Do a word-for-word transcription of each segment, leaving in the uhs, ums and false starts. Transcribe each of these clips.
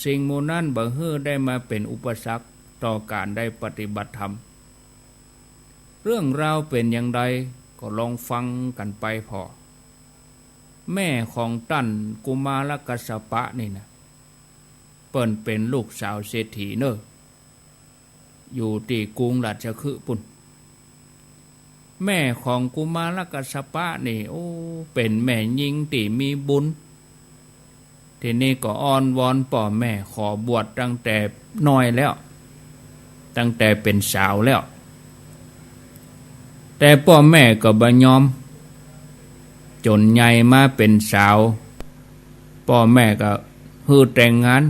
สิ่งหมู่นั้นบ่หื้อได้มาเป๋นอุปสรรคต่อก๋านได้ปฏิบัติธรรม เรื่องราวเป๋นอย่างใดก็ลองฟังกั๋นไปผ่อ แม่ของต้านกุมารกัสสปะนี่นะ เปิ้นเป๋นลูกสาวเศรษฐีเน่อ อยู่ตี้กรุงราชคฤห์ปุ้น แม่ของกุมารกัสสปะนี่ โอ้ เป๋นแม่ญิงตี้มีบุญ ทีนี้ก็อ้อนวอนป้อแม่ขอบวชตั้งแต่น้อยแล้ว ตั้งแต่เป๋นสาวแล้ว แต่ป้อแม่ก็บ่ยอม จ๋นใหญ่มาเป๋นสาว ป้อแม่ก็หื้อแต่งงาน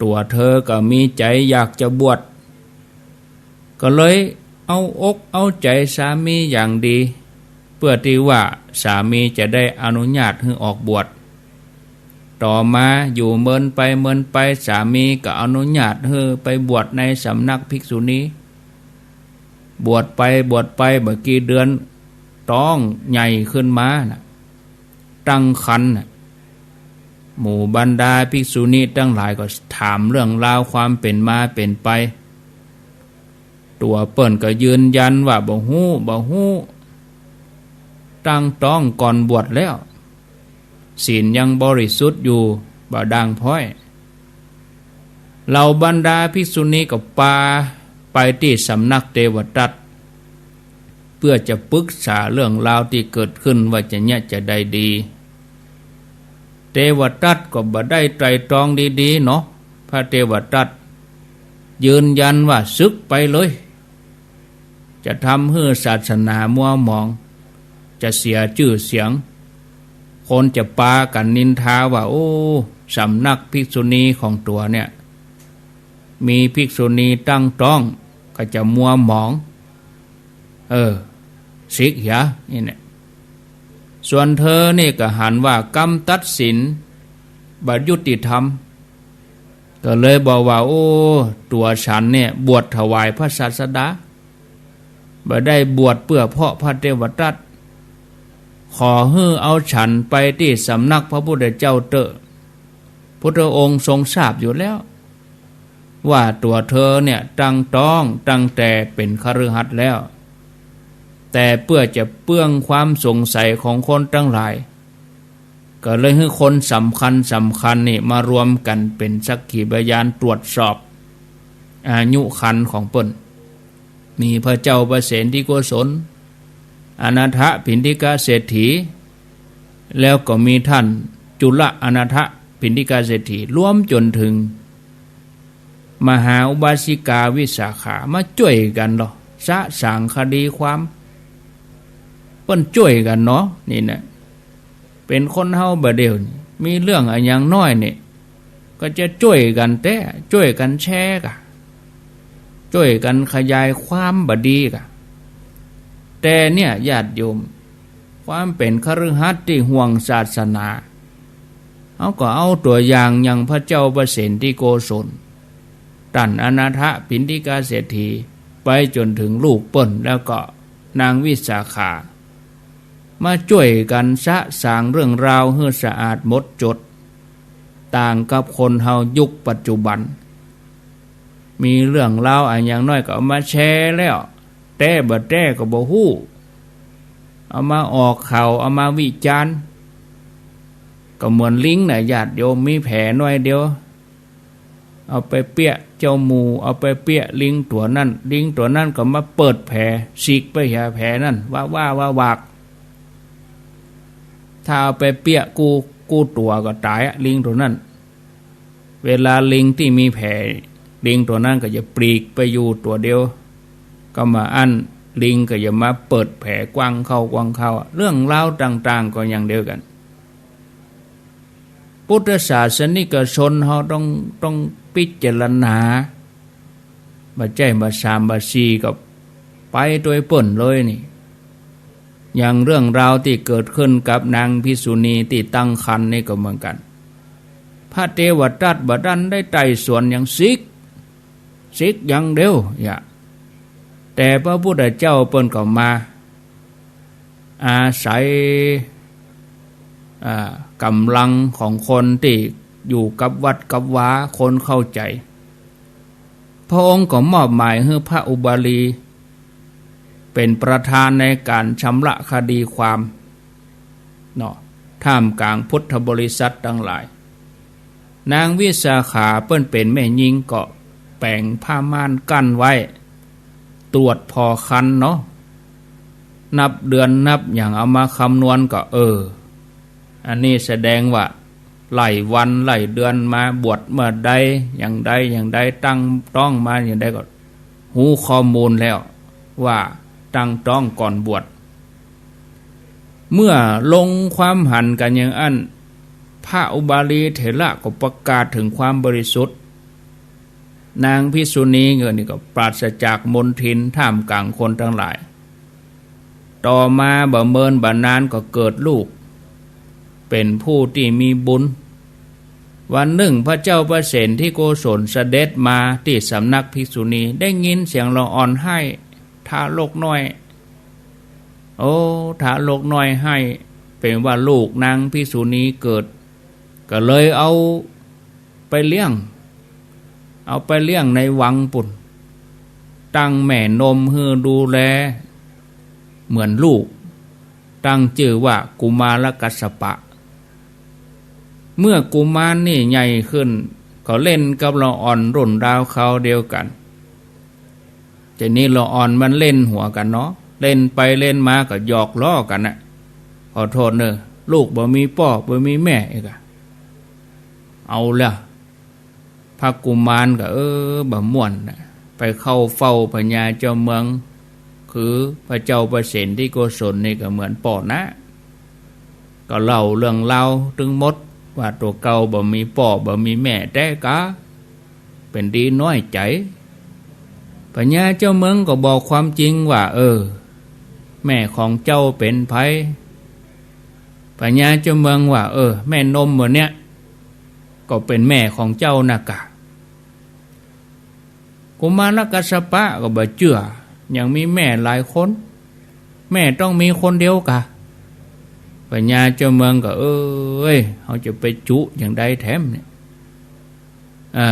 ตั๋วเธอก็มีใจ๋อยากจะบวช ก็เลยเอาอกเอาใจ๋สามีอย่างดี เปื้อตี้ว่าสามีจะได้อนุญาตหื้อออกบวช ต่อมาอยู่เมินไปเมินไป สามีก็อนุญาตหื้อไปบวชในสำนักภิกษุณี บวชไปบวชไปบ่กี่เดือน ต๊องใหญ่ขึ้นมานะ ตั้งครรภ์น่ะ หมู่บรรดาภิกษุณีตังหลายก็ถามเรื่องราวความเป๋นมาเป๋นไป ตั๋วเปิ้นก็ยืนยันว่าบ่ฮู้ บ่ฮู้ ตั้งต๊องก่อนบวชแล้ว ศีลยังบริสุทธิ์อยู่ บ่ด่างพร้อย เหล่าบรรดาภิกษุณีก็ปาไปตี้สำนักเตวทัต เปื้อจะปึกษาเรื่องราวตี้เกิดขึ้นว่าจะเยียะจะใดดี เตวทัตก็บ่ได้ไตร่ตรองดีๆ เนาะ พระเตวทัตยืนยันว่าสึกไปเลย จะทำหื้อศาสนามัวหมอง จะเสียจื้อเสียง คนจะปากั๋นนินทาว่า โอ้ สำนักภิกษุณีของตั๋วเนี่ย มีภิกษุณีตั้งต๊อง ก็จะมัวหมอง เออ สิกเหีย นี่แหละ ส่วนเธอนี่ก็หันว่ากำตัดสินบ่ยุติธรรม ก็เลยบอกว่า โอ้ ตั๋วฉันเนี่ยบวชถวายพระศาสดา บ่ได้บวชเปื้อเพราะพระเตวทัต ขอหื้อเอาฉันไปตี้สำนักพระพุทธเจ้าเต๊อะ พุทธองค์ทรงทราบอยู่แล้ว ว่าตั๋วเธอเนี่ยตั้งต๊องตั้งแต่เป๋นคฤหัสถ์แล้ว แต่เปื้อจะเปื้องความสงสัยของคนตังหลาย ก็เลยหื้อคนสำคัญสำคัญนี่มารวมกั๋นเป๋นสักขีพยานตรวจสอบอายุครรภ์ของเปิ้น มีพระเจ้าปเสนทิโกศล อนาถปิณฑิกเศรษฐี แล้วก็มีต้านจุลอนาถปิณฑิกเศรษฐี รวมจ๋นเถิงมหาอุบาสิกาวิสาขา มาจ้วยกั๋นลอ สะสางคดีความ เปิ้นจ้วยกั๋นเนาะ นี่นะ เป๋นคนเฮาบ่าเดี่ยวนี้ มีเรื่องอะหยังน้อยนี่ ก็จะจ้วยกั๋นแต๊ จ้วยกั๋นแชร์ก่ะ จ้วยกั๋นขยายความบ่ดีก่ะ แต่เนี่ยญาติโยม ความเป๋นคฤหัสถ์ตี้ห่วงศาสนา เฮาก็เอาตั๋วอย่างอย่างพระเจ้าปเสนทิโกศล ต้านอนาถปิณฑิกเศรษฐี ไปจ๋นเถิงลูกเปิ้น แล้วก็นางวิสาขา มาจ้วยกั๋นสะสางเรื่องราวหื้อสะอาดหมดจด ต่างกับคนเฮายุคปัจจุบัน มีเรื่องราวอะหยังน้อยก็เอามาแชร์แล้ว แต๊บ่แต๊ก็บ่ฮู้ เอามาออกข่าว เอามาวิจารณ์ ก็เหมือนลิงน่ะญาติโยม มีแผลน้อยเดียว เอาไปเปียะเจ้าหมู่ เอาไปเปียะลิงตั๋วนั้น ลิงตั๋วนั้นก็มาเปิดแผล สิกไปหาแผลนั้น ว่าว่าว่าหวาก ถ้าเอาไปเปียะกู้ กู้ตั๋วก็ต๋ายอะ ลิงตั๋วนั้น เวลาลิงตี้มีแผล ลิงตั๋วนั้นก็จะปลีกไปอยู่ตั๋วเดียว ก็บ่อั้นลิงก็จะมาเปิดแผลกว้างเข้ากว้างเข้า เรื่องราวต่างๆ ก็อย่างเดียวกั๋น พุทธศาสนิกชนเฮาต้อง ต้องพิจารณา บ่ใจ้บ่สามบ่สี่ก็ไปตวยเปิ้นเลยนี่ อย่างเรื่องราวตี้เกิดขึ้นกับนางภิกษุณีตี้ตั้งครรภ์นี่ก็เหมือนกั๋น พระเตวทัตบ่ทันได้ไต่สวนหยัง สิก สิกอย่างเดียวเหีย แต่พระพุทธเจ้าเปิ้นก็มา อาศัย อ่า ก๋ำลังของคนตี้ อยู่กับวัดกับวา คนเข้าใจ๋ พระองค์ก็มอบหมายหื้อพระอุบาลีเป๋นประธานในก๋านชำระคดีความเนาะ ท่ามกลางพุทธบริษัทตังหลาย นางวิสาขาเปิ้นเป๋นแม่ญิงก็แป๋งผ้าม่านกั้นไว้ ตรวจผ่อคันเนาะ นับเดือนนับหยังเอามาคำนวณก็ เออ อันนี้แสดงว่าไล่วันไล่เดือนมา บวชเมื่อใด อย่างใดอย่างใด ตั้งต๊องมาอย่างใดก็ ฮู้ข้อมูลแล้วว่าตั้งต๊องก่อนบวช เมื่อลงความหันกั๋นอย่างอั้น พระอุบาลีเถระก็ประกาศเถิงความบริสุทธิ์ นางภิกษุณีนี่ก็ปราศจากมลทินท่ามกลางคนตังหลาย ต่อมาบ่เมินบ่นานก็เกิดลูก เป๋นผู้ตี้มีบุญ วันนึ่งพระเจ้าประเสนทิโกศลเสด็จมาตี้สำนักภิกษุณี ได้ยินเสียงละอ่อนไห้ ทารกน้อย โอ้ ทารกน้อยไห้ เป๋นว่าลูกนางภิกษุณีเกิด ก็เลยเอาไปเลี้ยง เอาไปเลี้ยงในวังปู้น ตั้งแม่นมหื้อดูแลเหมือนลูก ตั้งจื้อว่ากุมารกัสสปะ เมื่อกุมารนี่ใหญ่ขึ้น ก็เล่นกับละอ่อนรุ่นราวคราวเดียวกั๋น ทีนี้ละอ่อนมันเล่นหัวกั๋นเนาะ เล่นไปเล่นมาก็หยอกล้อกั๋นน่ะ ขอโต้ษเน่อ ลูกบ่มีป้อบ่มีแม่อีกอะ เอาละ พระกุมารก็ เออ บ่ม่วนน่ะ ไปเข้าเฝ้าพญาเจ้าเมือง คือพระเจ้าประเสนทิโกศลนี่ก็เหมือนป้อนะ ก็เล่าเรื่องราวตึงหมดว่าตั๋วเก่าบ่มีป้อบ่มีแม่แต๊กา เป๋นดีน้อยใจ๋ พญาเจ้าเมืองก็บอกความจริงว่า เออ แม่ของเจ้าเป๋นใผ พญาเจ้าเมืองว่า เออ แม่นมหมู่เนี้ย ก็เป๋นแม่ของเจ้านะกา กุมารกัสสปะก็บ่เจื้อ ยังมีแม่หลายคน แม่ต้องมีคนเดียวกา พญาเจ้าเมืองก็ เอ้ย เฮาจะไปจุอย่างใดแถมเนี่ย อ่า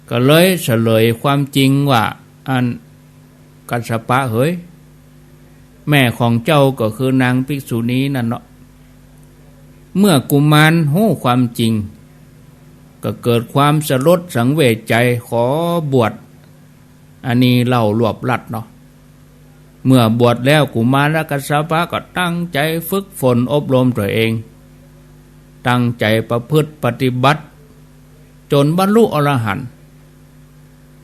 ก็เลยเฉลยความจริงว่า อัน กัสสปะเหย แม่ของเจ้าก็คือนางภิกษุณีนั่นเนาะ เมื่อกุมารฮู้ความจริง ก็เกิดความสลดสังเวชใจ๋ ขอบวช อันนี้เล่ารวบลัดเนาะ เมื่อบวชแล้วกุมารกัสสปะก็ตั้งใจ๋ฝึกฝนอบรมตั๋วเอง ตั้งใจ๋ประพฤติปฏิบัติ จ๋นบรรลุอรหันต์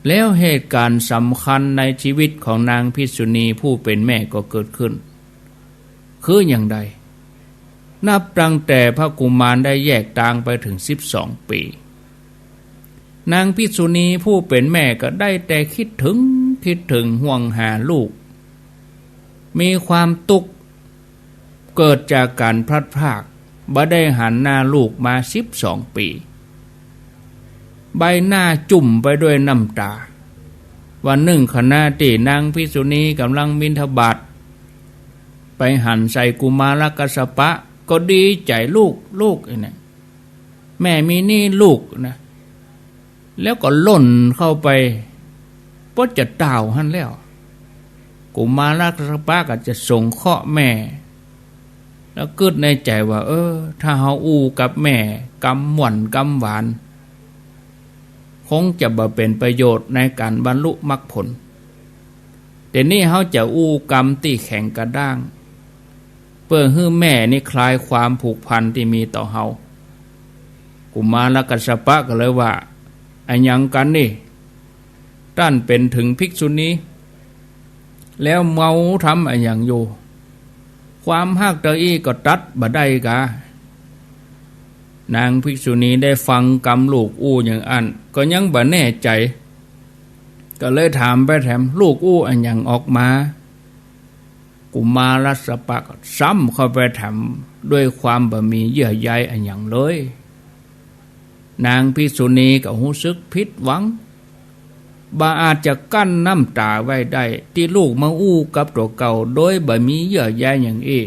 แล้วเหตุก๋ารณ์สำคัญในชีวิตของนางภิกษุณีผู้เป๋นแม่ก็เกิดขึ้น คืออย่างใด นับตั้งแต่พระกุมารได้แยกตางไปเถิงสิบสองปี๋ นางภิกษุณีผู้เป๋นแม่ก็ได้แต่คิดเถิง คิดเถิงห่วงหาลูก มีความตุ๊กข์ เกิดจากก๋ารพลัดพราก บ่ได้หันหน้าลูกมาสิบสองปี๋ ใบหน้าจุ่มไปด้วยน้ำต๋า วันนึ่งขณะตี้นางภิกษุณีก่ำลังบิณฑบาต ไปหันใส่กุมารกัสสปะ ก็ดีใจ๋ ลูก ลูก อันนี้ แม่มีนี่ลูกนะ แล้วก็ล่นเข้าไป ปดจะต้าวหั้นแล้ว กุมารกัสสปะก็จะสงเคราะห์แม่ แล้วกึ๊ดในใจ๋ว่า เออ ถ้าเฮาอู้กับแม่กำม่วนกำหวาน คงจะบ่เป๋นประโยชน์ในก๋ารบรรลุมรรคผล แต่นี่เฮาจะอู้กำตี้แข็งกระด้าง เปื้อหื้อแม่นี่คลายความผูกพันตี้มีต่อเฮา กุมารกัสสปะก็เลยว่า อะหยังกั๋นนี่ ต้านเป๋นเถิงภิกษุณี แล้วเมาทำอะหยังอยู่ ความฮักเต้าอี้ก็ตัดบ่ได้กา นางภิกษุณีได้ฟังกำลูกอู้อย่างอั้น ก็ยังบ่แน่ใจ๋ ก็เลยถามไปแถม ลูกอู้อะหยังออกมา กุมารกัสสปะก็ซ้ำเข้าไปแถมด้วยความบ่มีเยื่อใยอะหยังเลย นางภิกษุณีก็ฮู้สึกผิดหวัง บ่อาจจะกั้นน้ำต๋าไว้ได้ ตี้ลูกมาอู้กับตั๋วเก่าโดยบ่มีเยื่อใยหยังอี้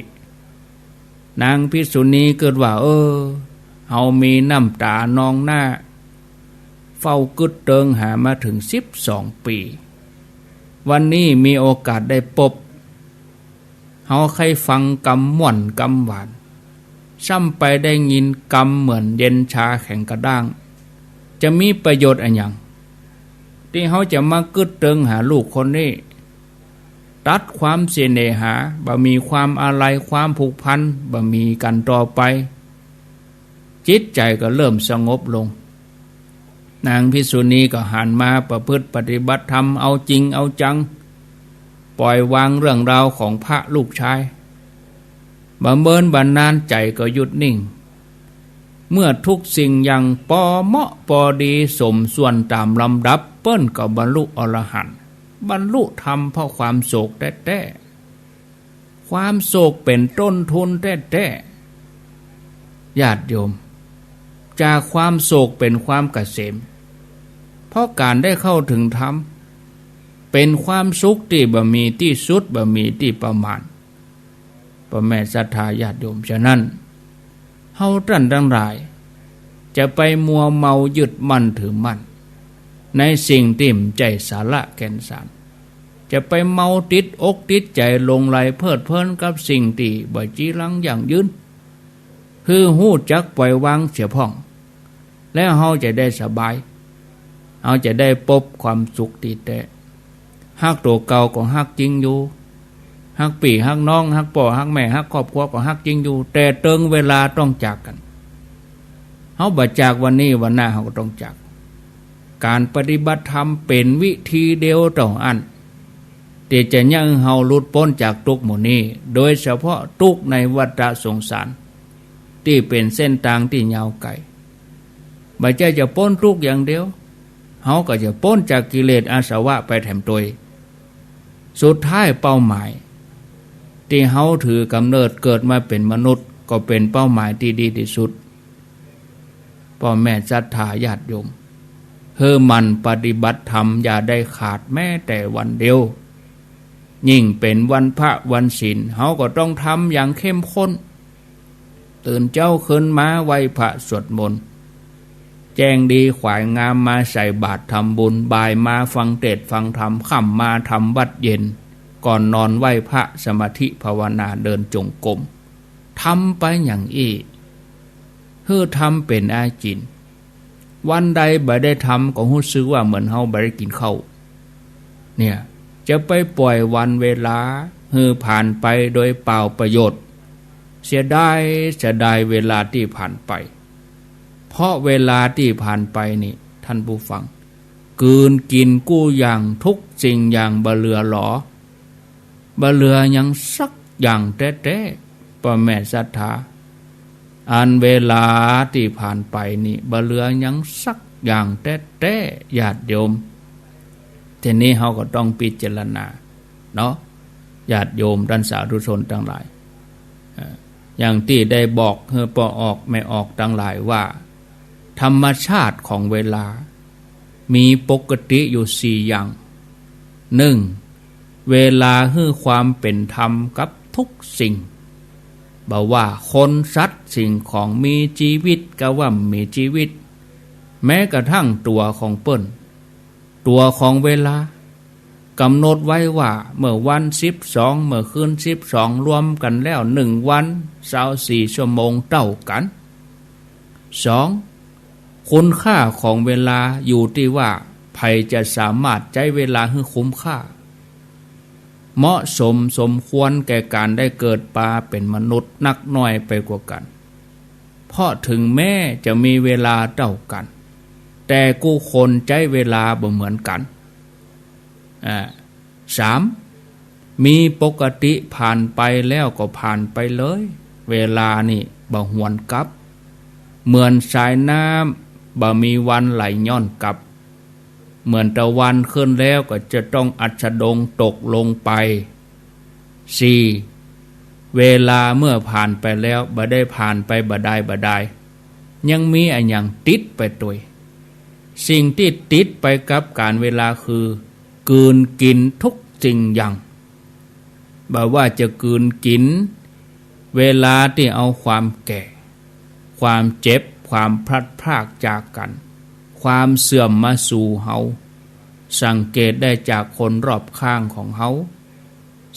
นางภิกษุณีกึ๊ดว่า เออ เฮามีน้ำต๋านองหน้า เฝ้ากึ๊ดเติงหามาเถิงสิบสองปี๋ วันนี้มีโอกาสได้ปบ เฮาใค่ฟังกำม่วนกำหวาน ซ้ำไปได้ยินกำเหมือนเย็นชาแข็งกระด้าง จะมีประโยชน์อะหยัง ตี้เฮาจะมากึ๊ดเติงหาลูกคนนี้ ตัดความเสน่หา บ่มีความอาลัย ความผูกพัน บ่มีกั๋นต่อไป จิตใจ๋ก็เริ่มสงบลง นางภิกษุณีก็หันมาประพฤติปฏิบัติธรรม เอาจริงเอาจัง ปล่อยวางเรื่องราวของพระลูกชาย บ่เมินบ่นานใจ๋ก็หยุดนิ่ง เมื่อทุกสิ่งอย่างปอเหมาะปอดีสมส่วนต๋ามลำดับ เปิ้นก็บรรลุอรหันต์ บรรลุธรรมเพราะความโศกแต๊ๆ ความโศกเป๋นต้นทุนแต๊ๆ ญาติโยม จากความโศกเป๋นความเกษม เพราะก๋านได้เข้าเถิงธรรม เป๋นความสุขตี้บ่มีตี้สุด บ่มีตี้ประมาณ ป้อแม่ศรัทธาญาติโยม ฉะนั้น เฮาต้านตังหลาย จะไปมัวเมายึดมั่นถือมั่น ในสิ่งตี้บ่ใจ้สาระแก่นสาร จะไปเมาติดอกติดใจ๋หลงใหลเพลิดเพลินกับสิ่งตี้บ่จีรังยั่งยืน คือฮู้จักปล่อยวางเสียพ่อง แล้วเฮาจะได้สบาย เฮาจะได้ปบความสุขตี้แต๊ ฮักตั๋วเก่าก็ฮักจริงอยู่ ฮักปี้ฮักน้อง ฮักป้อฮักแม่ ฮักครอบครัวก็ฮักจริงอยู่ แต่เติงเวลาต้องจากกั๋น เฮาบ่จากวันนี้ วันหน้าเฮาก็ต้องจาก ก๋านปฏิบัติธรรมเป๋นวิธีเดียวเต้าอั้น ตี้จะเยียะหื้อเฮาหลุดป๊นจากตุ๊กข์หมู่นี้ โดยเฉพาะตุ๊กข์ในวัฏฏะสงสาร ตี้เป๋นเส้นตางตี้ยาวไก๋ บ่ใจ้จะป๊นตุ๊กข์อย่างเดียว เฮาก็จะป๊นจากกิเลสอาสวะไปแถมตวย สุดท้ายเป้าหมาย ตี้เฮาถือกำเนิดเกิดมาเป๋นมนุษย์ ก็เป๋นเป้าหมายตี้ดีตี้สุด ป้อแม่ศรัทธาญาติโยม หื้อหมั่นปฏิบัติธรรมอย่าได้ขาดแม้แต่วันเดียว ยิ่งเป๋นวันพระวันศีล เฮาก็ต้องทำอย่างเข้มข้น ตื่นเจ๊าขึ้นมาไหว้พระสวดมนต์ แจ้งดีขวายงามมาใส่บาตรทำบุญ บ่ายมาฟังเทศน์ฟังธรรม ค่ำมาทำวัตรเย็น ก่อนนอนไหว้พระสมาธิภาวนาเดินจงกรม ทำไปอย่างอี้ หื้อทำเป๋นอาจิณ วันใดบ่ได้ทำก็ฮู้สึกว่าเหมือนเฮาบ่ได้กิ๋นข้าว เนี่ย จะไปปล่อยวันเวลาหื้อผ่านไปโดยเปล่าประโยชน์ เสียดาย เสียดายเวลาตี้ผ่านไป เพราะเวลาตี้ผ่านไปนี่ ท่านผู้ฟัง กลืนกิ๋นกู้อย่างทุกสิ่งอย่างบ่เหลือหลอ บ่เหลือหยังสักอย่างแต๊ๆ ป้อแม่ศรัทธา อันเวลาตี้ผ่านไปนี่ บ่เหลือหยังสักอย่างแต๊ๆ ญาติโยม ทีนี้เฮาก็ต้องพิจารณาเนาะ ญาติโยมต้านสาธุชนตังหลาย เอ่อ อย่างตี้ได้บอกหื้อป้อออกแม่ออกตังหลายว่า ธรรมชาติของเวลา มีปกติอยู่สี่อย่าง นึ่ง เวลาหื้อความเป๋นธรรมกับทุกสิ่ง บ่ว่าคนสัตว์สิ่งของมีจีวิตกะว่าบ่มีจีวิต แม้กระทั่งตั๋วของเปิ้น ตั๋วของเวลา ก๋ำหนดไว้ว่าเมื่อวันสิบสอง เมื่อคืนสิบสอง รวมกั๋นแล้วนึ่งวันซาวสี่ชั่วโมงเต้ากั๋น สอง คุณค่าของเวลาอยู่ตี้ว่าใผจะสามารถใจ๊เวลาหื้อคุ้มค่า เหมาะสมสมควรแก่ก๋านได้เกิดมาเป๋นมนุษย์นักน้อยไปกว่ากั๋น เพราะถึงแม้จะมีเวลาเต้ากั๋น แต่กู้คนใจ๊เวลาบ่เหมือนกั๋น อ่า สาม มีปกติผ่านไปแล้วก็ผ่านไปเลย เวลานี่บ่หวนกลับ เหมือนสายน้ำบ่มีวันไหลย้อนกลับ เหมือนตะวันขึ้นแล้วก็จะต้องอัสดงตกลงไป สี่ เวลาเมื่อผ่านไปแล้วบ่ได้ผ่านไปบ่ดายบ่ดาย ยังมีอะหยังติดไปตวย สิ่งตี้ติดไปกับก๋าลเวลาคือ กลืนกิ๋นทุกสิ่งอย่าง บ่ว่าจะกลืนกิ๋นเวลาตี้เอาความแก่ ความเจ็บ ความพลัดพรากจากกั๋น ความเสื่อมมาสู่เฮา สังเกตได้จากคนรอบข้างของเฮา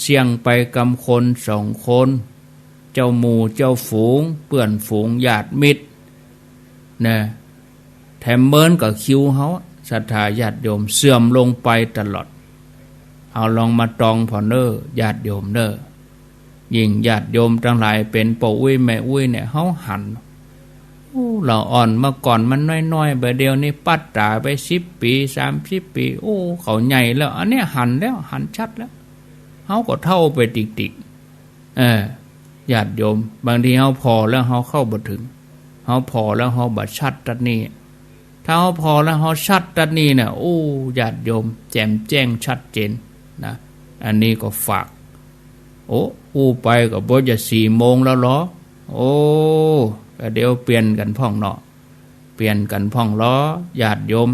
เสี้ยงไปกำคนสองคน เจ้าหมู่เจ้าฝูง เปื้อนฝูงญาติมิตร นะ แถมเมินกับคิวเฮา ศรัทธาญาติโยม เสื่อมลงไปตลอด เอาลองมาตองผ่อเน่อ ญาติโยมเน่อ ยิ่งญาติโยมตังหลายเป๋นป้ออุ๊ยแม่อุ๊ยเนี่ย เฮาหัน โอ้ ละอ่อนเมื่อก่อนมันน้อยๆ บ่าเดี่ยวนี้ปัดต๋าไปสิบปี๋ สามสิบปี๋ โอ้ เขาใหญ่แล้ว อันเนี้ยหันแล้ว หันชัดแล้ว เฮาก็เฒ่าไปติ๊กๆ เออ ญาติโยม บางทีเฮาผ่อแล้วเฮาเข้าบ่เถิง เฮาผ่อแล้วเฮาบ่ชัดตั๊ดนี่ ถ้าเฮาผ่อแล้วเฮาชัดตั๊ดนี่เนี่ย โอ้ ญาติโยม แจ่มแจ้งชัดเจนนะ อันนี้ก็ฝาก โอ้ อู้ไปก็บ่จะสี่โมงแล้วเหรอ โอ้ ก็เดี๋ยวเปลี่ยนกั๋นพ่องเนาะ เปลี่ยนกั๋นพ่องลอ ญาติโยม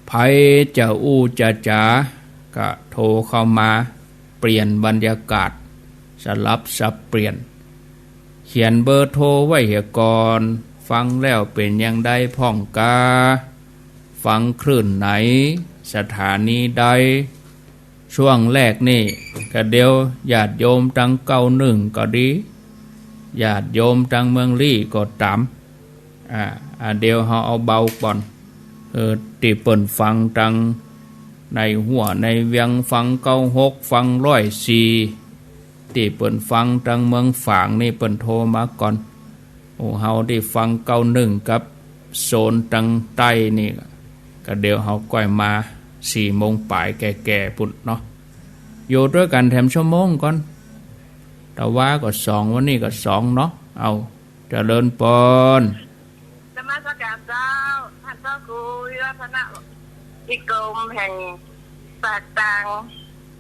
ใผจะอู้จะจ๋า ก็โทรเข้ามา เปลี่ยนบรรยากาศ สลับสับเปลี่ยน เขียนเบอร์โทรไว้เหียก่อน ฟังแล้วเป๋นอย่างใดพ่องกา ฟังคลื่นไหน สถานีใด ช่วงแรกนี่ ก็เดี๋ยวญาติโยมตังเก้าหนึ่งก็ดี ญาติโยมตังเมืองลี้ก็ต๋าม อ่า อ่า เดี๋ยวเฮาเอาเบาก่อน เออ ตี้เปิ้นฟังตังในหัวในเวียง ฟังเก้าหก ฟังร้อยสี่ ตี้เปิ้นฟังตังเมืองฝางนี่เปิ้นโทรมาก่อน โอ้ เฮาตี้ฟังเก้าหนึ่งกับโซนตังใต้นี่ ก็เดี๋ยวเฮาก้อยมาสี่โมงป๋ายแก่ๆ ปุ้นเนาะ อยู่ตวยกั๋นแถมชั่วโมงก่อน ตะวาก็สอง วันนี้ก็สองเนาะ เอา เจริญปอน นมัสการเจ้า ต้านเจ้าครูวิวัฒนะ นิคมแห่งปากตาง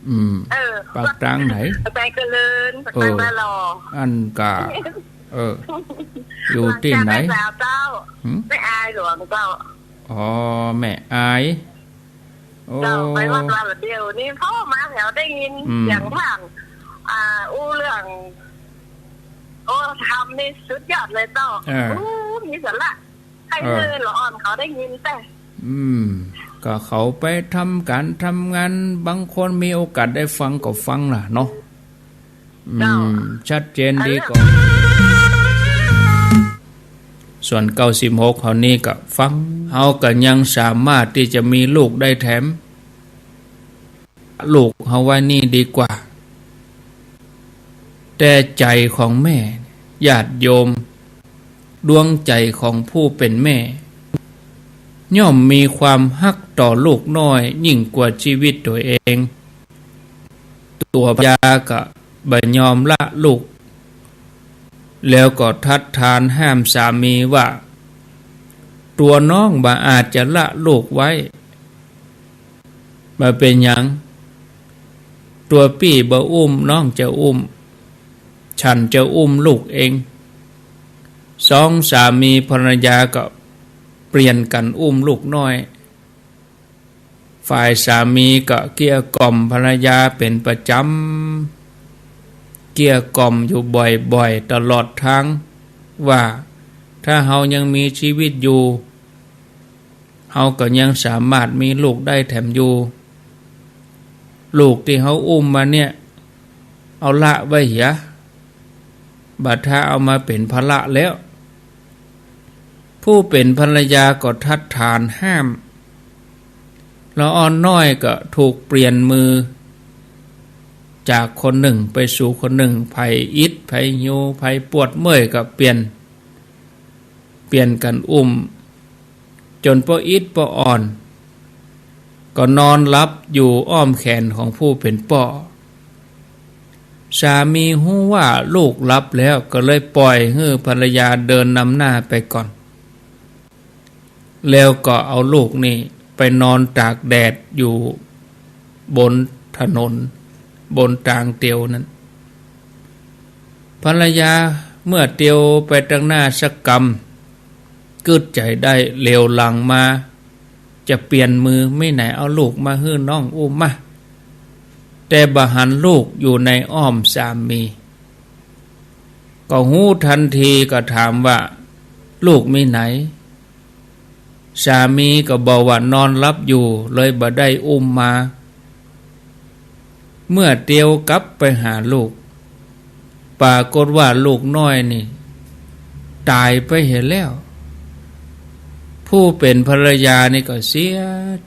อืม เออ ปากตางไหน ปากตางเจริญ ปากตาง เออ นาหล่อ อันกา เออ อยู่ตี้ไหน หลวงจำแม่สาวเจ้า หืม แม่อายหลวงเจ้า อ๋อ แม่อาย โอ้ เจ้า ไปวัดวาละเดียวนี่ พ่อมาแถวได้ยิน อืม เสียงผ่าน อ่า อู้เรื่อง โอ้ ธรรมนี่สุดยอดเลยเจ้า เออ อู้ มีสาระ ใคร เออ เออ ละอ่อนเขาได้ยินแต่ อืม ก็เขาไปทำก๋านทำงาน บางคนมีโอกาสได้ฟังก็ฟังล่ะเนาะ อืม เจ้า ชัดเจนดี อันเนี้ย ก่อน ส่วนเก้าสิบหกเฮานี่ก็ฟัง เฮาก็ยังสามารถตี้จะมีลูกได้แถม ลูกเฮาไว้นี่ดีกว่า แต่ใจ๋ของแม่ ญาติโยม ดวงใจ๋ของผู้เป๋นแม่ ย่อมมีความฮักต่อลูกน้อยยิ่งกว่าชีวิตตั๋วเอง ตั๋วภรรยาก็บ่ยอมละลูก แล้วก็ทัดทานห้ามสามีว่า ตั๋วน้องบ่อาจจะละลูกไว้ บ่เป๋นหยัง ตั๋วปี้บ่อุ้ม น้องจะอุ้ม ฉันจะอุ้มลูกเอง สองสามีภรรยาก็เปลี่ยนกั๋นอุ้มลูกน้อย ฝ่ายสามีก็เกลี้ยกล่อมภรรยาเป๋นประจ๋ำ เกลี้ยกล่อมอยู่บ่อยๆ ตลอดทาง ว่าถ้าเฮายังมีชีวิตอยู่ เฮาก็ยังสามารถมีลูกได้แถมอยู่ ลูกตี้เฮาอุ้มมาเนี่ย เอาละไว้เหีย บ่ถ้าเอามาเป๋นภาระแล้ว ผู้เป๋นภรรยาก็ทัดทานห้าม ละอ่อนน้อยก็ถูกเปลี่ยนมือ จากคนนึ่งไปสู่คนนึ่ง ใผอิด ใผหิว ใผปวดเมื่อยก็เปลี่ยน เปลี่ยนกั๋นอุ้ม จ๋นป้ออิดป้ออ่อน ก็นอนหลับอยู่อ้อมแขนของผู้เป๋นป้อ สามีฮู้ว่าลูกหลับแล้ว ก็เลยป่อยหื้อภรรยาเดินนำหน้าไปก่อน แล้วก็เอาลูกนี่ไปนอนตากแดดอยู่บนถนน บนตางเตียวนั้น ภรรยาเมื่อเตียวไปตังหน้าสักกำ กึ๊ดใจ๋ได้เหลียวหลังมา จะเปลี่ยนมือ ไม่ไหนเอาลูกมาหื้อน้องอุ้มมา แต่บ่หันลูกอยู่ในอ้อมสามี ก็ฮู้ทันทีก็ถามว่า ลูกมีไหน สามีก็บอกว่านอนหลับอยู่ เลยบ่ได้อุ้มมา เมื่อเตียวกลับไปหาลูก ปรากฏว่าลูกน้อยนี่ต๋ายไปเหียแล้ว ผู้เป๋นภรรยานี่ก็เสีย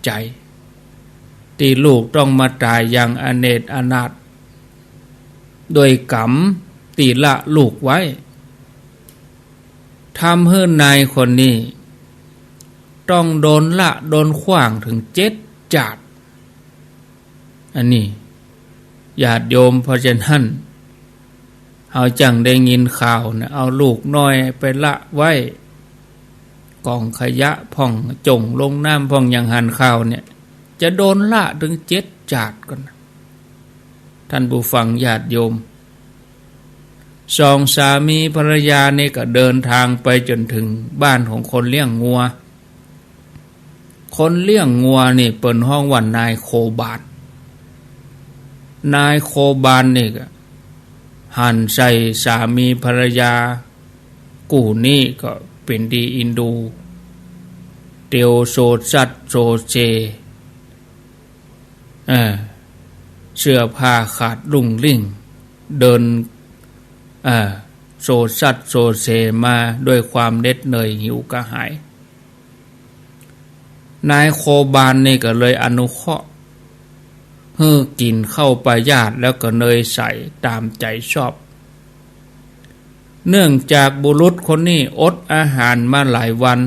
ใจ๋ ตี้ลูกต้องมาต๋ายอย่างอเนจอนาถ ด้วยกรรมตี้ละลูกไว้ ทำหื้อนายคนนี้ต้องโดนละโดนขว้างเถิงเจ็ดจ๊าด อันนี้ ญาติโยม เพราะฉะนั้น เฮาจั่งได้ยินข่าวนะ เอาลูกน้อยไปละไว้ก๋องขยะพ่อง จ้งลงน้ำพ่อง อย่างหันข่าวเนี่ย จะโดนละเถิงเจ็ดจ๊าดก่อนนะ ท่านผู้ฟังญาติโยม สองสามีภรรยานี่ก็เดินทางไปจ๋นเถิงบ้านของคนเลี้ยงงัว คนเลี้ยงงัวนี่เปิ้นฮ้องว่านายโคบาน นายโคบานนี่ก็หันใส่สามีภรรยากู้นี้ก็เป๋นดีอินดู เตียวโซซัดโซเซ เออ เสื้อผ้าขาดลุ่งลิ่ง เดิน เออ โซซัดโซเซมาด้วยความเหน็ดเหนื่อยหิวกระหาย นายโคบานนี่ก็เลยอนุเคราะห์ หื้อกิ๋นข้าวปายาตแล้วก็เนยใสต๋ามใจ๋ชอบ เนื่องจากบุรุษคนนี้อดอาหารมาหลายวัน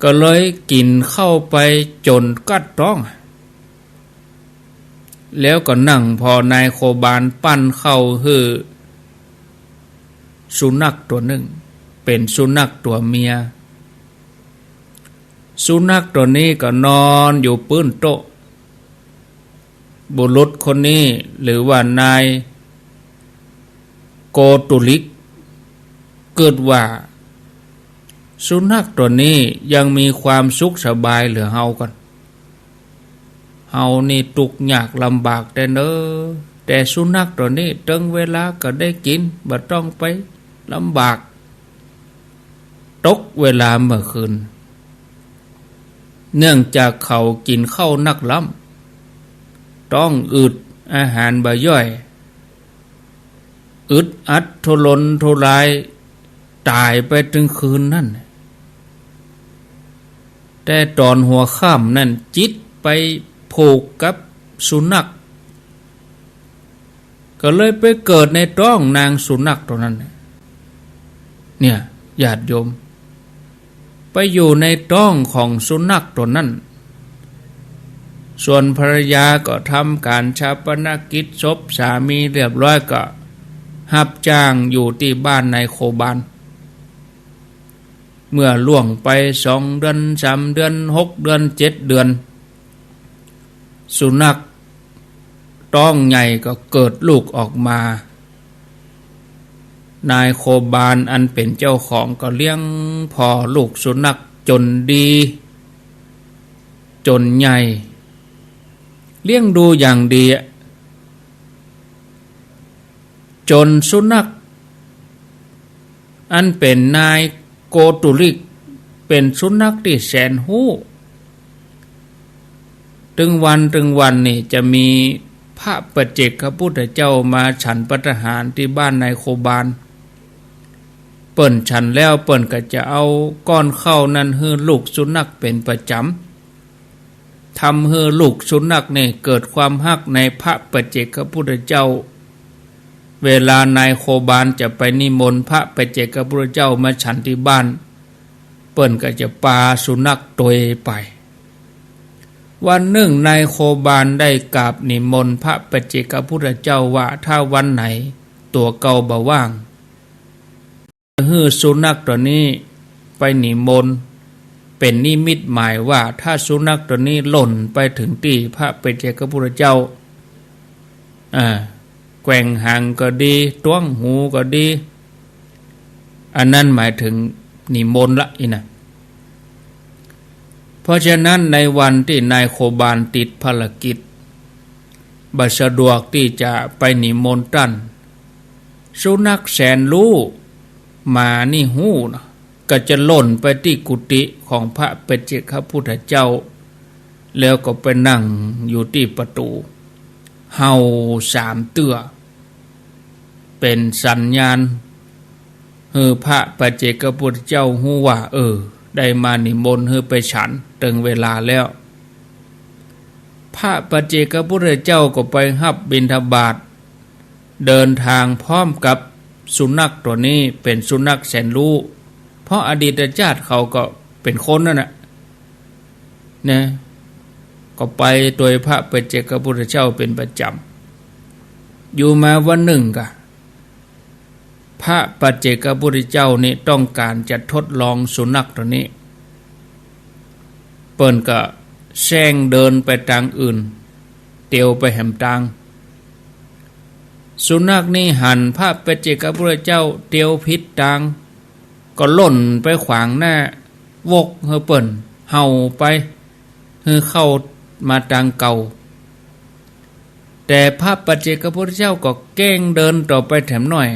ก็เลยกิ๋นข้าวไปจ๋นกัดต๊อง แล้วก็นั่งผ่อนายโคบานปั้นข้าวหื้อสุนัขตั๋วนึ่ง เป๋นสุนัขตั๋วเมีย สุนัขตั๋วนี้ก็นอนอยู่ปื้นโต๊ะ บุรุษคนนี้หรือว่านายโกตุลิกกึ๊ดว่า สุนัขตั๋วนี้ยังมีความสุขสบายเหลือเฮาก่อน เฮานี่ตุ๊กข์ยากลำบากแต๊เน่อ แต่สุนัขตั๋วนี้เถิงเวลาก็ได้กิ๋น บ่ต้องไปลำบาก ตกเวลาเมื่อคืน เนื่องจากเขากิ๋นข้าวนักล้ำ ต๊องอืด อาหารบ่ย่อย อึดอัดทุรนทุราย ต๋ายไปตึงคืนนั้น แต่ต๋อนหัวค่ำนั้นจิตไปผูกกับสุนัข ก็เลยไปเกิดในต๊องนางสุนัขตั๋วนั้น เนี่ย ญาติโยม ไปอยู่ในต๊องของสุนัขตั๋วนั้น ส่วนภรรยาก็ทำก๋านฌาปนกิจศพสามีเรียบร้อย ก็ฮับจ้างอยู่ตี้บ้านนายโคบาน เมื่อล่วงไปสองเดือน สามเดือน หกเดือน เจ็ดเดือน สุนัขต๊องใหญ่ก็เกิดลูกออกมา นายโคบานอันเป๋นเจ้าของก็เลี้ยงผ่อลูกสุนัขจ๋นดี จ๋นใหญ่ เลี้ยงดูอย่างดีอะ จ๋นสุนัข อันเป๋นนายโกตุลิก เป๋นสุนัขตี้แสนฮู้ ตึงวันตึงวันนี่จะมีพระปัจเจกพุทธเจ้ามาฉันภัตตาหารตี้บ้านนายโคบาน เปิ้นฉันแล้วเปิ้นก็จะเอาก้อนข้าวนั้นหื้อลูกสุนัขเป๋นประจ๋ำ ทำหื้อลูกสุนัขนี่เกิดความฮักในพระปัจเจกพุทธเจ้า เวลานายโคบานจะไปนิมนต์พระปัจเจกพุทธเจ้ามาฉันตี้บ้าน เปิ้นก็จะปาสุนัขตวยไป วันนึ่งนายโคบานได้กราบนิมนต์พระปัจเจกพุทธเจ้าว่า ถ้าวันไหนตั๋วเก่าบ่ว่าง หื้อสุนัขตั๋วนี้ไปนิมนต์ เป๋นนิมิตหมายว่าถ้าสุนัขตั๋วนี้หล่นไปเถิงตี้พระปัจเจกพุทธเจ้า อ่า แกว่งหางก็ดี ต้วงหูก็ดี อันนั้นหมายเถิงนิมนต์ละอี้นะ เพราะฉะนั้นในวันตี้นายโคบานติดภารกิจ บ่สะดวกตี้จะไปนิมนต์ต้าน สุนัขแสนรู้ หมานี่ฮู้เนาะ ก็จะล่นไปตี้กุฏิของพระปัจเจกพุทธเจ้า แล้วก็ไปนั่งอยู่ตี้ประตู๋ เห่าสามเตื้อ เป๋นสัญญาณหื้อพระปัจเจกพุทธเจ้าฮู้ว่า เออ ได้มานิมนต์หื้อไปฉัน เถิงเวลาแล้ว พระปัจเจกพุทธเจ้าก็ไปฮับบิณฑบาต เดินทางพร้อมกับสุนัขตั๋วนี้ เป๋นสุนัขแสนรู้ เพราะอดีตชาติเขาก็เป๋นคนนั่นน่ะ นะ ก็ไปตวยพระปัจเจกพุทธเจ้าเป๋นประจ๋ำ อยู่มาวันนึ่งก่ะ พระปัจเจกพุทธเจ้านี่ต้องก๋านจะทดลองสุนัขตั๋วนี้ เปิ้นก็แซงเดินไปตางอื่น เตียวไปแหมตาง สุนัขนี่หันพระปัจเจกพุทธเจ้าเตียวผิดตาง ก็ล่นไปขวางหน้า วกหื้อเปิ้น เห่าไป หื้อเข้ามาตางเก่า แต่พระปัจเจกพุทธเจ้าก็แกล้งเดินต่อไปแถมหน้อย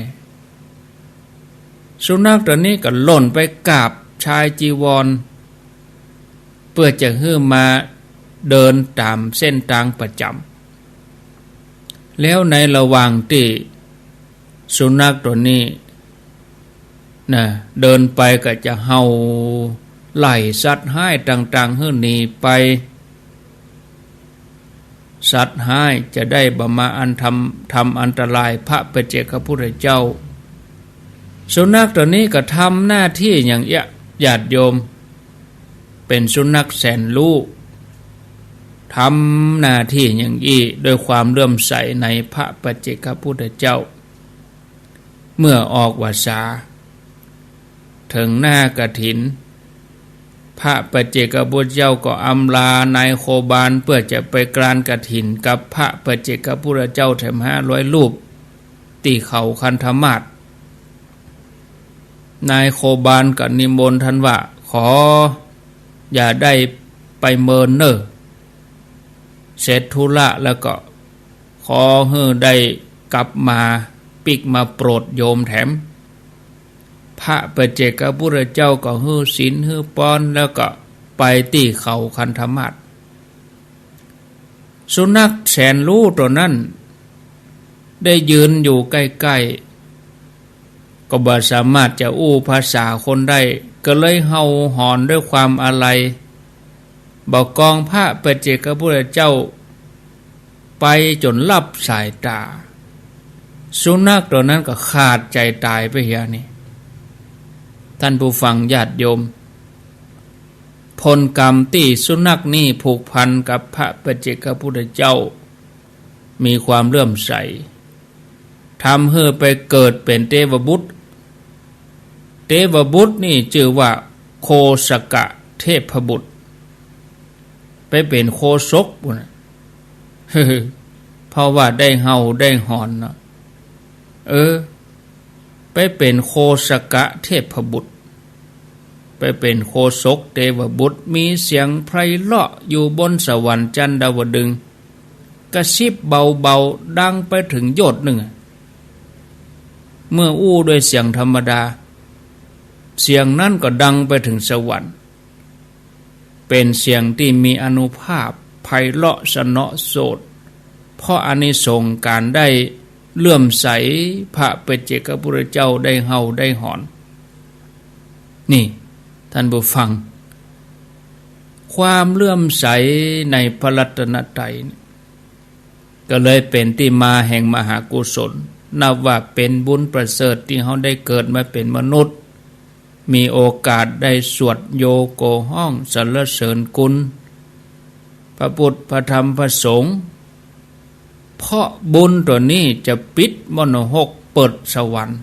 สุนัขตั๋วนี้ก็ล่นไปกาบชายจีวร เปื้อจะหื้อมาเดินต๋ามเส้นตางประจ๋ำ แล้วในระหว่างตี้สุนัขตั๋วนี้ นะ เดินไปก็จะเห่าไล่สัตว์ฮ้ายต่างๆ หื้อหนีไป สัตว์ฮ้ายจะได้บ่มาอันทำ ทำอันตรายพระปัจเจกพุทธเจ้า สุนัขตั๋วนี้ก็ทำหน้าตี้อย่างอี้ ญาติโยม เป๋นสุนัขแสนรู้ ทำหน้าตี้อย่างอี้ด้วยความเลื่อมใสในพระปัจเจกพุทธเจ้า เมื่อออกพรรษา เถิงหน้ากฐิน พระปัจเจกพุทธเจ้าก็อำลานายโคบาล เปื้อจะไปกรานกฐินกับพระปัจเจกพุทธเจ้าแถมห้าร้อยรูป ตี้เขาคันธมาศ นายโคบาลก็นิมนต์ต้านว่า ขออย่าได้ไปเมินเน่อ เสร็จธุระแล้วก็ขอหื้อได้กลับมาปิ๊กมาโปรดโยมแถม พระปัจเจกพุทธเจ้าก็หื้อศีลหื้อปอน แล้วก็ไปตี้เขาคันธมาศ สุนัขแสนรู้ตั๋วนั้น ได้ยืนอยู่ใก้ๆ ก็บ่สามารถจะอู้ภาษาคนได้ ก็เลยเห่าหอนด้วยความอาลัย บ่ากองพระปัจเจกพุทธเจ้าไปจ๋นลับสายต๋า สุนัขตั๋วนั้นก็ขาดใจ๋ต๋ายไปเหียนี่ ท่านผู้ฟังญาติโยม ผลกรรมตี้สุนัขนี่ผูกพันกับพระปัจเจกพุทธเจ้า มีความเลื่อมใส ทำหื้อไปเกิดเป๋นเตวบุตร เตวบุตรนี่จื้อว่าโคสกะเทพบุตร ไปเป๋นโคศกปู้นน่ะ เพราะว่าได้เห่าได้หอนเนาะ เออ ไปเป๋นโคสกะเทพบุตร ไปเป๋นโคศกเตวบุตร มีเสียงไพเราะอยู่บนสวรรค์จันดาวดึงส์ กระซิบเบาๆ ดังไปเถิงโยชน์นึ่ง เมื่ออู้ด้วยเสียงธรรมดา เสียงนั้นก็ดังไปเถิงสวรรค์ เป๋นเสียงตี้มีอานุภาพไพเราะสนอโสต เพราะอานิสงส์ก๋านได้เลื่อมใสพระปัจเจกพุทธเจ้า ได้เห่าได้หอน นี่ ท่านผู้ฟัง ความเลื่อมใสในพระรัตนตรัยเนี่ย ก็เลยเป๋นตี้มาแห่งมหากุศล นับว่าเป๋นบุญประเสริฐตี้เฮาได้เกิดมาเป๋นมนุษย์ มีโอกาสได้สวดโยโก ฮ้องสรรเสริญคุณพระพุทธ พระธรรม พระสงฆ์ เพราะบุญตั๋วนี้จะปิดมนรก เปิดสวรรค์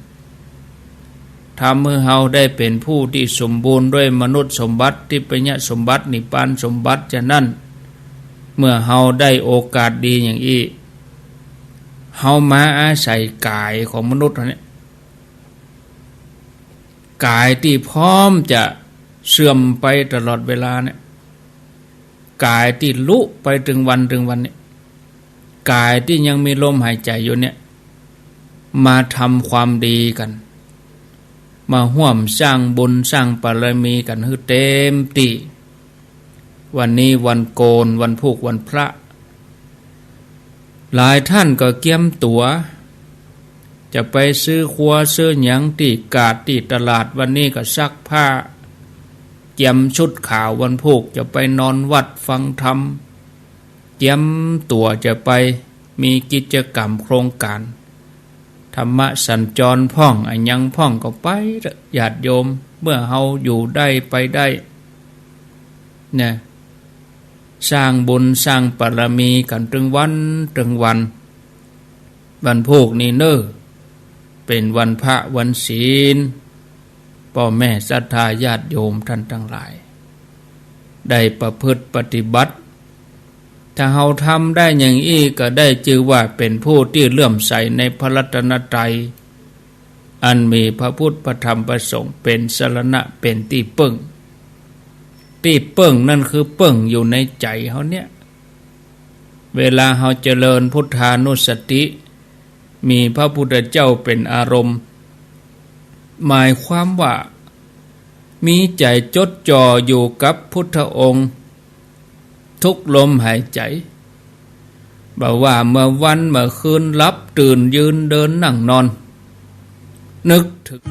ทำหื้อเฮาได้เป๋นผู้ตี้สมบูรณ์ด้วยมนุษย์สมบัติ ทิพยสมบัติ นิพพานสมบัติ ฉะนั้น เมื่อเฮาได้โอกาสดีอย่างอี้ เฮามาอาศัยก๋ายของมนุษย์เฮาเนี่ย ก๋ายตี้พร้อมจะเสื่อมไปตลอดเวลาเนี่ย ก๋ายตี้ลุไปตึงวันตึงวันเนี่ย ก๋ายตี้ยังมีลมหายใจ๋อยู่เนี่ย มาทำความดีกั๋น มาฮ่วมสร้างบุญสร้างบารมีกั๋นหื้อเต๋มตี้ วันนี้วันโก๋น วันพูกวันพระ หลายต้านก็เกียมตั๋ว จะไปซื้อครัวซื้อหยังตี้กาดตี้ตลาด วันนี้ก็ซักผ้า เกียมชุดขาว วันพูกจะไปนอนวัดฟังธรรม เกียมตั๋วจะไปมีกิจกรรมโครงก๋าน ธรรมสัญจรพ่อง อะหยังพ่องก็ไปเต๊อะ ญาติโยม เมื่อเฮาอยู่ได้ไปได้ เนี่ย สร้างบุญสร้างบารมีกั๋นตึงวันตึงวัน วันพูกนี้เน่อ เป๋นวันพระวันศีล ป้อแม่ศรัทธาญาติโยมต้านตังหลาย ได้ประพฤติปฏิบัติ ถ้าเฮาทำได้อย่างอี้ก็ได้จื้อว่าเป๋นผู้ตี้เลื่อมใสในพระรัตนตรัย อันมีพระพุทธพระธรรมพระสงฆ์เป๋นสรณะ เป๋นตี้เปิ้ง ตี้เปิ้งนั่นคือเปิ้งอยู่ในใจ๋เฮาเนี่ย เวลาเฮาเจริญพุทธานุสติ มีพระพุทธเจ้าเป๋นอารมณ์ หมายความว่า มีใจ๋จดจ่ออยู่กับพุทธองค์ ทุกลมหายใจ๋ บ่ว่าเมื่อวันเมื่อคืน หลับตื่นยืนเดินนั่งนอน นึกถึง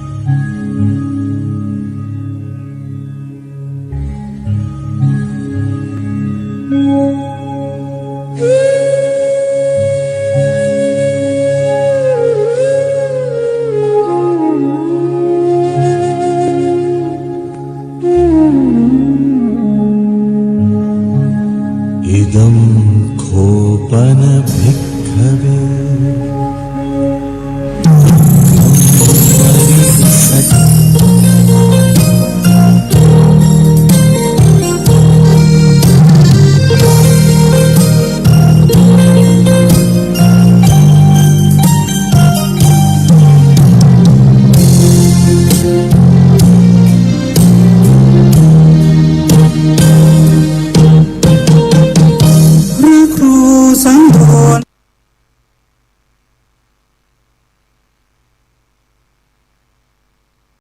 इदं खो पन भिक्खवे